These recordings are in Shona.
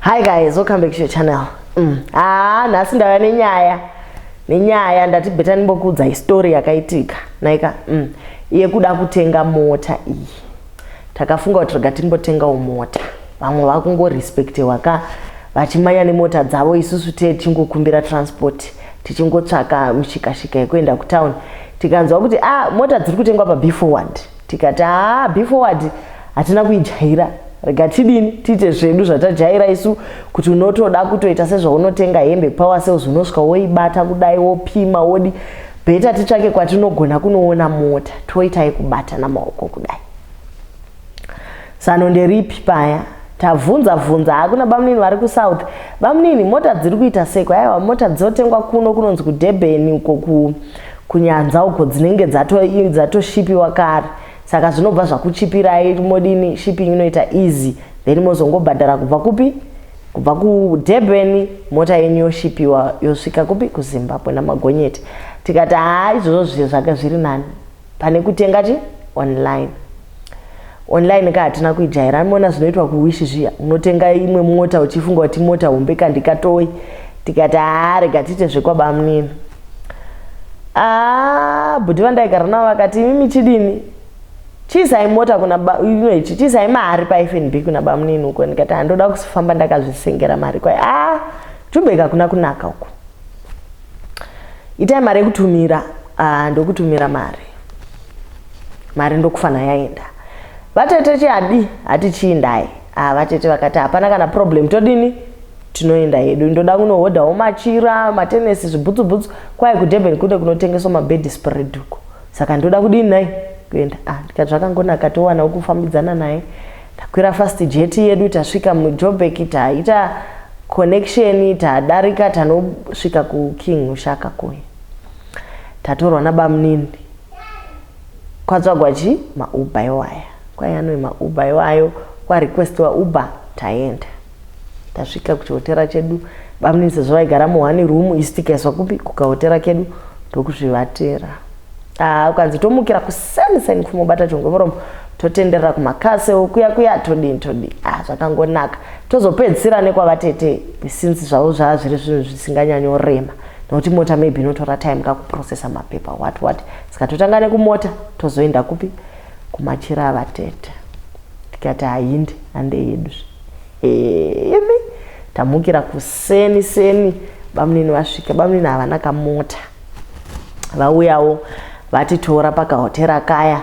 Hi guys, welcome back to your channel. Ah, nhasi ndauya nenyaya. Nenyaya ndati better ndimbokuudza history yakaitika. Naika, yekuda kutenga mota iyi. Takafunga kuti rega timbotengawo mota. Vamwe vakungorespectewa ka vachimanya nemota dzavo, isusu tichingokumbira transport, tichingotsvaka mushikashika yekuenda kutown. Tikanzwa kuti ah, mota dziri kutengwa pa Be Forward. Tikati ah, Be Forward hatina kuijaira, rega tidini, tiite zvedu zvatajaira isu, kuti unotoda kutoita sezvaunotenga hembe Power Sales, unosvika woibata kudai, wopima, wodi. Better titsvake kwatinogona kunoona mota, toita yekubata namaoko kudai. Zano nderipi paya? Tabvunza bvunza, hakuna. Bamunini vari kuSouth, bamunini, mota dziri kuita seko? Aiwa, mota dzotengwa kuno kunonzi kuDurban uko, kunyanza uko, dzinenge dzatoshipiwa kare, saka zvinobva zvakuchipirai. Modini? Shipping inoita easy, then mozongobhadhara kubva kupi? Kubva kuDurban. Mota yenyu yoshipiwa, yosvika kupi? KuZimbabwe namagonyeti. Tikati haa, izvozvo zviye zvake zviri nani pane kutenga chi online. Online ka hatina kuijaira. Mona zvinoitwa kuWish zviya, unotenga imwe mota uchifunga kuti mota hombe, kandikatoi. Tikati haa, rega tiite zvekwabamunini. Aa, bhuti vandaigara navo vakati, imimi chidini, chiisai mota kuna inoichi, chiisai mari paFNB kuna bamunini uko. Ndikati handoda kusifamba ndakazvisengera mari. Kwai a Joburg hakuna kunaka uko, itai mari yekutumira. Ndokutumira mari, mari ndokufana yaenda. Vatete chiadi hati chiindai. Vatete vakati hapana kana problem, todini, tinoenda hedu. Ndoda kunohodhawo machira, matenesi, zvibhutsubhutsu. Kwai kuDurban kune kunotengeswa mabed spread uko, saka ndoda kudini nai kuenda. Ndikati zvakangonaka, towana wekufambidzana naye. Takwira fast jet yedu, tasvika muJoburg, taita connection, tadarika, tanosvika kuKing Ushaka kuya. Tatorwa nabamunini, kwatsvagwa chi maUber iwaya, kwai anoi maUber iwayo, kwarequestiwa Uber, taenda, tasvika kuchihotera chedu. Bamunini sezvo vaigara muone room, isu tikaiswa kupi? Kukahotera kedu, ndokuzvivatera. Ah, ukanzi tomukira kuseni seni kumobata jongwe muromo, totenderera kumakase kuya kuya, todini todini. Ah, zvakangonaka. Tozopedzisira nekwavatete, since zvavo zvaa zviri zvinhu zvisinganyanyorema, nokuti mota maybe inotora time kakuprocessa mapepa, what what. Saka totanga nekumota, tozoenda kupi? Kumachira avatete. Tikati haindi, handei yedu. Imi, tamukira kuseni seni, bamunini vasvika. Bamunini havana kamota, vauyawo vatitora pakahotera kaya.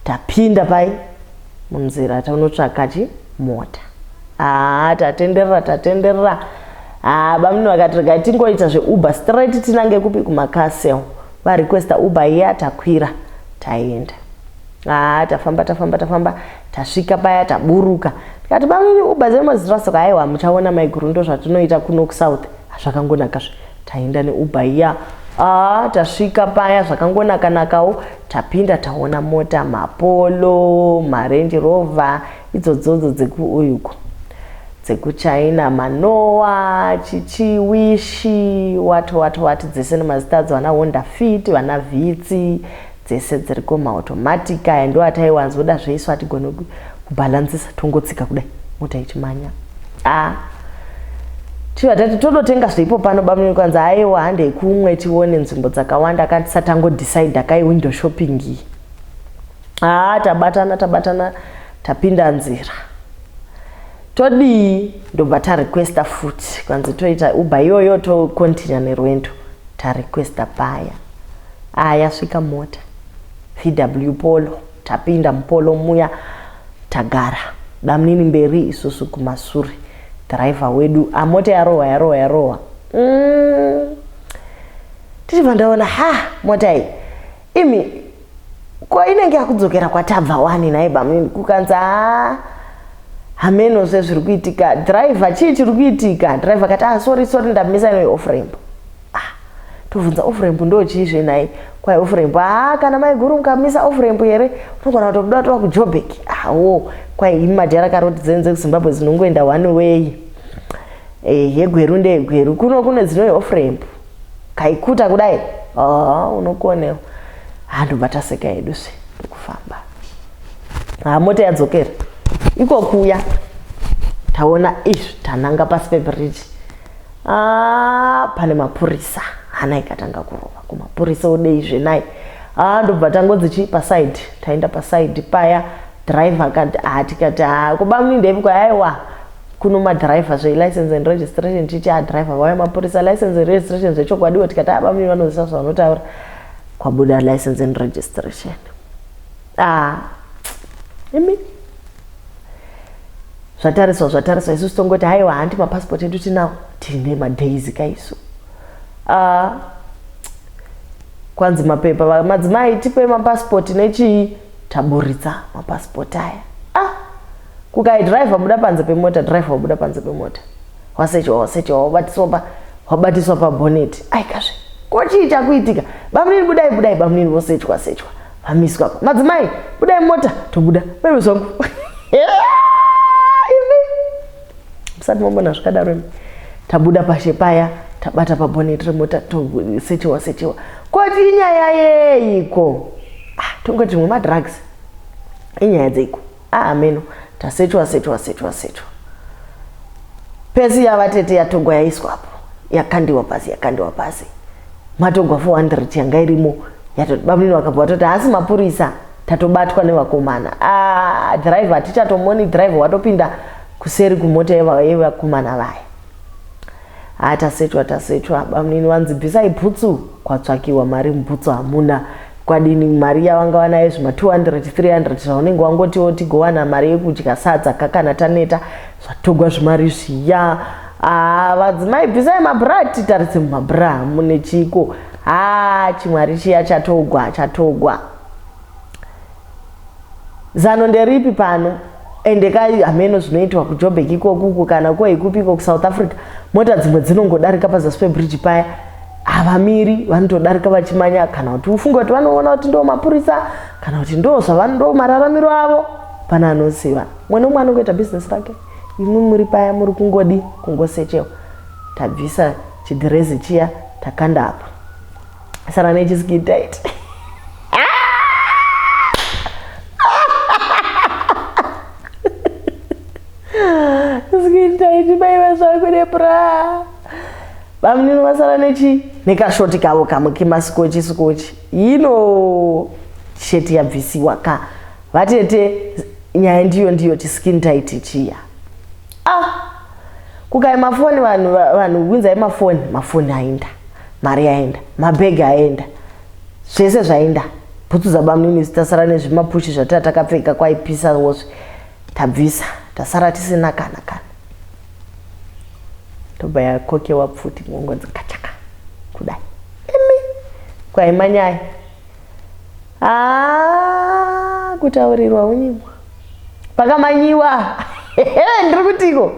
Tapinda pai munzira, taunotsvaka chi mota. Haa, tatenderera, tatenderera. Haa, bamunini vakati regai tingoita zveUber straight, tinange kupi? Kumakasel. Varequesta Uber iya, takwira, taenda. Haa, tafamba, tafamba, tafamba, tasvika paya, taburuka. Tikati, bamunini, Uber dzemazirasoka. Aiwa, muchaona maiguru, ndo zvatinoita kuno kuSouth. Zvakangonakazve, taenda neUber iya. Aa, tasvika paya, zvakangonaka nakawo. Tapinda, taona mota, maPolo, maRange Rover, idzodzodzo dzekuuyuko, dzekuChina, maNoah, chichi, Wish, what what what, dzese nemazita adzo, vana Honda Fit, vana Vitz, dzese dziriko, maautomatic aya ndo ataiwanzoda zveisu. Hatigone kubhalansisa, tongotsika kudai mota ichimanya. A, tiva tati todotenga zveipo pano. Bamunini kwanzi aiwa, handei kumwe tione nzvimbo dzakawanda, katisati tangodecida kai window shopping iyi. Haa, tabatana, tabatana, tapinda nzira, todii? Ndobva tarequesta futi, kwanzi toita Uber iyoyo, tocontinue nerwendo. Tarequesta paya, aya, yasvika mota, VW Polo. Tapinda muPolo muya, tagara, bamunini mberi, isusu kumasure, dhiraivha wedu. Amota yarohwa, yarohwa, yarohwa. Tichibva ndaona, ha, mota iyi imi ko inenge yakudzokera kwatabva wani nhai bamunini? Kukanzi ha, hameno sezviri kuitika. Dhiraivha, chii chiri kuitika? Dhiraivha kati, ah, sorry, sorry, ndamisa inoi off ramp. Ah, tobvunza, off ramp ndo chiizve nhai? Kwai off ramp, ah, kana maiguru mukamisa off ramp here, unogona kutobuda tova kuJobek. Awo, kwai imi majara karoti dzenyu dzekuZimbabwe dzinongoenda one way, yeGweru ndeyeGweru, kuno kune dzinoi off ramp, kaikuta kudai, unokonewa. Handobva taseka hedu se ndokufamba. Ha, mota yadzokera iko kuya. Taona izvi, tananga pasi pebridge. Ah, pane mapurisa. Hana ikatanga kurova. Kumapurisa odeizve nai. Ah, ndobva tangonzi chi paside. Taenda paside paya. Driver akati ah, tikati ah, kubamunini ndepi kwa aiwa. Kuno madriver zve license and registration chichi ah, driver vauya mapurisa license and registration zvechokwadiwo tikati ah, bamunini vanoziva zvavanotaura. Kwabuda license and registration. Ah, imi zvatariswa zvatariswa isusu tongoti haiwa hanti mapassport edu tinawo tine madays kaisu. Ah, kwanzi mapepa madzimai tipe mapassport nechii taburitsa mapassport aya. Ah, kukai driver buda panze pemota, driver wabuda panze pemota, wasechiwa wasechiwa wabatiswa wabatiswa pabonnet. Aikazve ko chii chakuitika? Bamunini budai budai, bamunini vosechwa sechwa vamiswa apa. Madzimai budai mota, tobuda maiwe zvangu. Imi musati mambona zvakadaro imi. Tabuda pashe paya, tabata pabonnet remota, tosechewa sechewa. Koti inyaya yeiko? Ah, tongoti zvimwe madrugs inyaya dzeiko? Ah, ameno tasechwa sechwa sechwa sechwa. Pesi yavatete yatogwa yaiswa apo, yakandiwa pasi yakandiwa pasi. Matogwa 400 yanga irimo yatoti bamunini vakabva vatoti haasi mapurisa tatobatwa nevakomana. Ah, driver tichatomoni driver watopinda kuseri kumota yevakomana vaya. Ah, tasechwa tasechwa bamunini vanzi bvisai bhutsu, kwatsvakiwa mari mubhutsu hamuna. Kwadini mari yavanga vanayo zvima 200 300 zvaunenge wangotiwo tigowana mari yekudya sadza kakana taneta zvatogwa zvimari zviya. Ah, vadzimai bvisai mabra titarise mumabra mune chiko. Ah, chimwari chiya chatogwa chatogwa. Zano nderipi pano? Ende kai hameno zvinoitwa kuJoburg ikokuku kana koikupi iko kuSouth Africa. Mota dzimwe dzinongodarika pazasi pebridge paya. Havamiri, vanotodarika vachimanya kana kuti ufunge kuti vanoona kuti ndo mapurisa kana kuti ndo zvavano mararamiro avo. Pana anoziva. Mumwe nomumwe anongoita business rake. Imwi muri paya muri kungodi kungosechewa. Tabvisa chidhirezi chiya takanda apo. Sara nechiskin tight. Skin tight maiva zvangu nebra. Bamunini vasara nechi nekashoti kavo kamwe kemasikochi sikochi. Ino sheti yabvisiwa ka. Vatete nyaya ndiyo ndiyo chiskin tight chiya. Ah! Kukai mafoni vanhu vanhu winzai mafoni, mafoni aenda. Mari yaenda, mabhegi aenda. Zvese zvaenda. Bhutsu dzabamunini tasara nezvimapushi zvatira takapfeka kwaipisa wozve. Tabvisa, tasara tisina kana kana. Tobva yakokewa pfuti ngongonzi kachaka kudai. Imi kwaimanyaya. Ah, kutaurirwa unyimwa. Pakamanyiwa. Ndiri kutiko.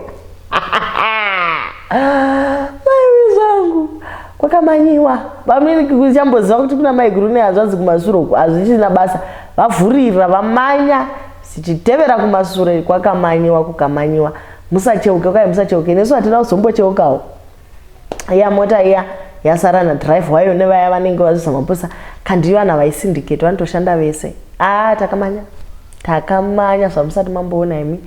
Maiwe zvangu. Kwakamanyiwa. Bamunini kuchamboziva kuti kuna maiguru nehanzvadzi kumasure uku hazvichina basa. Vavhurira vamanya zichitevera kumasure kwakamanyiwa kukamanyiwa. Musacheuke kwai musacheuke nesu hatina kuzombocheukawo. Iya mota iya yasara nadrive wayo nevaya vanenge vazvisa mapurisa kandi vana vaisindicate vanotoshanda vese. Ah, takamanya takamanya zvamusati mamboona imi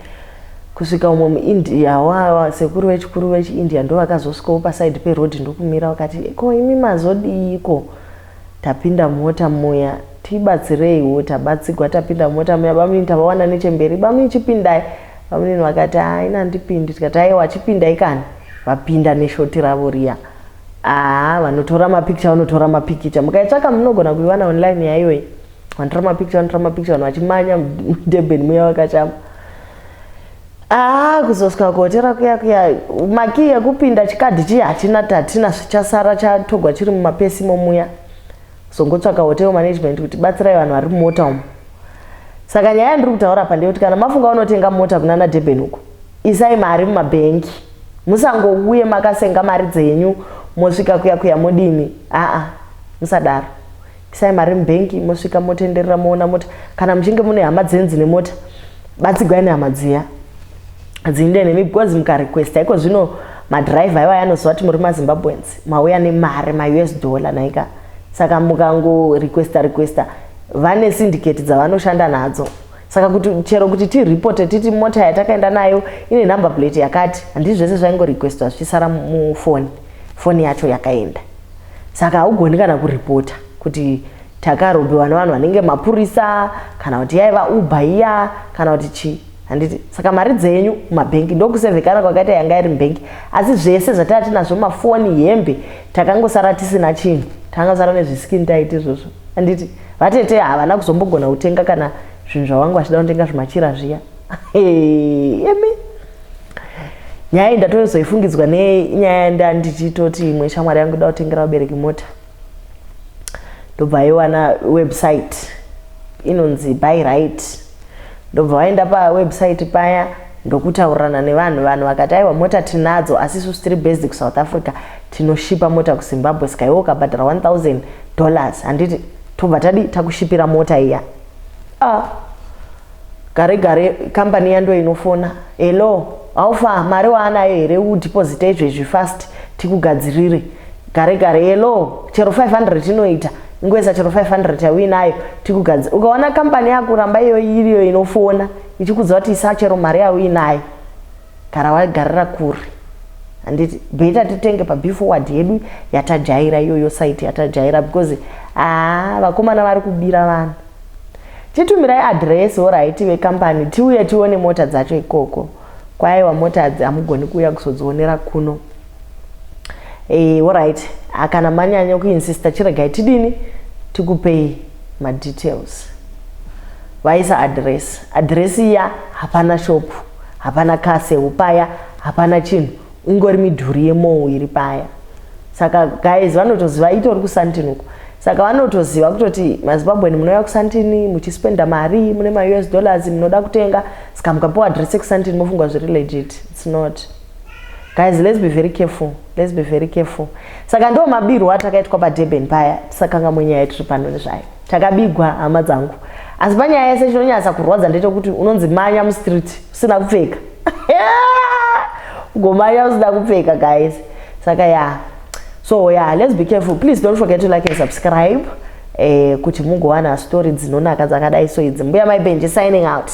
kusvika umwe muIndia wa sekuru vechikuru vechiIndia ndo vakazosvikawo pasaidi peroad ndokumira vakati ko imi mazodiiko tapinda mota muya tibatsireiwo tabatsigwa tapinda mota muya bamunini tavawana nechemberi bamunini chipindai bamunini vakati haina handipindi tikati aiwa chipindai kani vapinda neshoti ravo riya. Ah, vanotora mapikicha vanotora mapikicha mukaitsvaka munogona kuiwana online yaiyoyi. Vanotora mapikicha vanotora mapikicha vanhu vachimanya muDurban muya vakachama. Ah, kuzosvika kuhotera kuya kuya makii ekupinda chikadhi chiya hatina hatina chasara chatogwa chiri mumapesi momuya. Zongotsvaka hotel management kuti batsirai vanhu vari mumota umu. Saka nyaya yandiri kutaura apa ndeyekuti kana mafunga unotenga mota kunana Durban uko, isai mari mumabhengi. Musangouye makasenga mari dzenyu mosvika kuya kuya modini. Aa, musadaro. Isai mari mubhengi mosvika motenderera moona mota. Kana muchinge mune hama dzenyu dzine mota, batsigwai nehama dziya dziinde nemi because mukarequesta iko zvino madriver iwaya anoziva kuti muri maZimbabweans mauya nemari maUS dollar naika. Saka mukangorequesta requesta vane syndicate dzavanoshanda nadzo. Saka kuti chero kuti tiripote titi mota yatakaenda nayo ine number plate yakati, handii, zvese zvaingorequestwa zvichisara mufoni. Foni yacho yakaenda, saka haugoni kana kuripota kuti takarobiwa nevanhu vanenge mapurisa, kana kuti yaiva Uber iya, kana kuti chii, handiti? Saka mari dzenyu mumabhengi ndokusevhekana kwakaita yanga iri mubhengi, asi zvese zvataa tinazvo, mafoni, hembe, takangosara tisina chinhu. Tangosara nezviskin tight izvozvo, handiti? Vatete havana kuzombogona kutenga kana zvinhu zvavanga vachida kutenga, zvimachira zviya. Emi, nyaya iyi ndatozoifungidzwa nenyaya ndandichitoti imwe shamwari yangu ida kutengera vabereki mota, ndobva aiwana website inonzi Buy Right. Ndobva vaenda pawebsite paya, ndokutaurirana nevanhu. Vanhu vakati, "Aiwa, mota tinadzo, asi isusu tiri based kuSouth Africa, tinoshipa mota kuZimbabwe. Saka iwe ukabhadhara $1000, handiti, tobva tadi takushipira mota iya." Ah, gare gare kambani iya ndo inofona, "Hello, haufa mari waanayo here? Udeposite izvezvi fast, tikugadzirire." Gare gare, "Hello, chero 500 inoita, ingoisa chero 500 yauinayo, tikugadzira." Ukaona kambani yakuramba iyo iriyo inofona ichikudza kuti isa chero mari yauinayo, gara wagarira kure, handiti? Better titenge paBeforward yedu yatajaira iyoyo, site yatajaira, because haa, vakomana vari kubira vanhu. "Titumirai address, alright, vekambani, tiuye tione mota dzacho ikoko." Kwaiwa, mota hamugoni kuuya kuzodzionera kuno. Alright, kana manyanya kuinsista, chiregai tidini, tikupei madetails. Vaisa address, address iya hapana shop, hapana car sale paya, hapana chinhu, ingori midhuri yemall iri paya. Saka guys, vanotoziva itori kuSandton uko, saka vanotoziva kutoti maZimbabwean munouya kuSandton muchispenda mari, mune maUS dollars, munoda kutenga. Saka mukapiwa address ekuSandton, mofunga zviri legit. It's not, guys. Let's be very careful, let's be very careful. Saka ndo mabirwo atakaitwa paDurban paya. Tisakanga munyaya yetiri pano nezvayo, takabigwa, hama dzangu. Asi panyaya yese chinonyatsa kurwadza ndechekuti unonzi manya mustreet usina kupfeka, ugomanya usina kupfeka, guys. Saka ya, so yeah, let's be careful. Please don't forget to like and subscribe kuti mugowana story dzinonaka dzakadai. So idzi Mbuya Maibenji signing out.